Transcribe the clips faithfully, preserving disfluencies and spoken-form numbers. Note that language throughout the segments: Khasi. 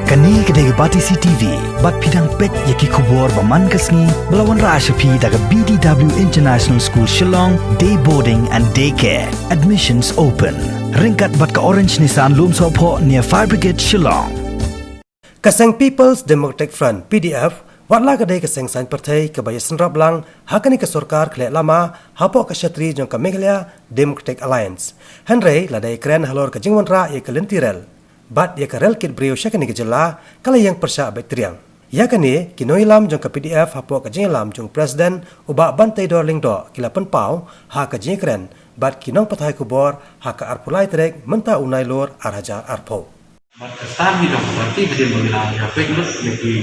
Kane ka dei ka Batesi T V, bad phi dang peit ïa ki khubor ba man ka sngi, ba la wanrah sha phi da ka B D W International School Shillong, Day Boarding and Day Care. Admissions open. Ryngkat bad ka Orange Nissan Lumsohphoh near Fire Brigade Shillong. Ka seng People's Democratic Front, P D F, wat la ka dei ka seng saiñ pyrthei kaba ïasynrap lang ha kane ka sorkar khleh lama hapoh ka shatri jong ka Meghalaya Democratic Alliance. Hynrei lada ïakren halor ka jingwanrah ïa ka lynti rel bad ïa ka rel kit briew sha kane ka jylla ka la ïeng pyrshah beit triang. Ïa kane, ki nongïalam jong ka P D F hapoh ka jingïalam jong u President u Bah Banteidor Lyngdoh ki la pynpaw ha ka jingïakren bad ki nongpathai khubor ha ka arphew lai tarik mynta u Nailur ar hajar arphew. Bad ka stad ngi jong ka party hadien ba ngi la ïa peit lut ïa ki,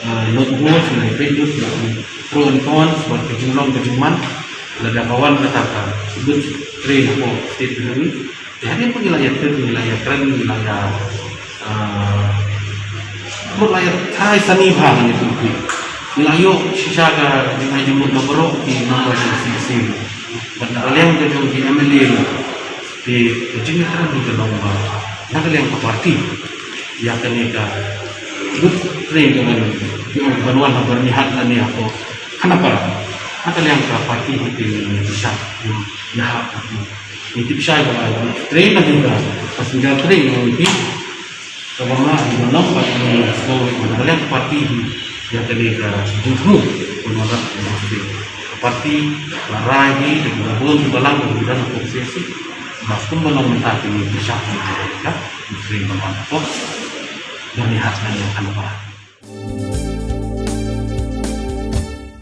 eh, note vote, ngi la ïa peit lut ïa ki pro and cons, bad ka jinglong ka jingman, lada ka wan kata ka lut trei hapoh state ka jong ngi. Te hadien ba ngi la ïa peit, ngi la ïa kren, ngi la ïa, eh, mut la ïa trai sani bha ngi tu ki. Ngi la ïoh shisha ka jingai jingmut na baroh ki nongwei jong C C. Bad na ka liang ka jong ki M L A. Te ka jingïakren hi ka long ba na ka liang ka party ïa kane ka lut trei ka ban, ki ong ban wan ha ban mihap lane hapoh khanapara. Na ka liang ka party hi te ngi ïa shah, ïa hap, ngi tip shai ba la lut trei na ka passenger train ngi ong hi. Kaba nga hi ba nang ba ngi sngewbha ba na ka liang ka party hi ïa kane ka jingthmu ba ngi wanrah ka party. Ka party la rai hi da ka bun ka balang ka bun ka sesi. Ba kumba long mynta kine ki shah ni ka ka sring ba man ko. Ba ngi hap na ïa kan ba.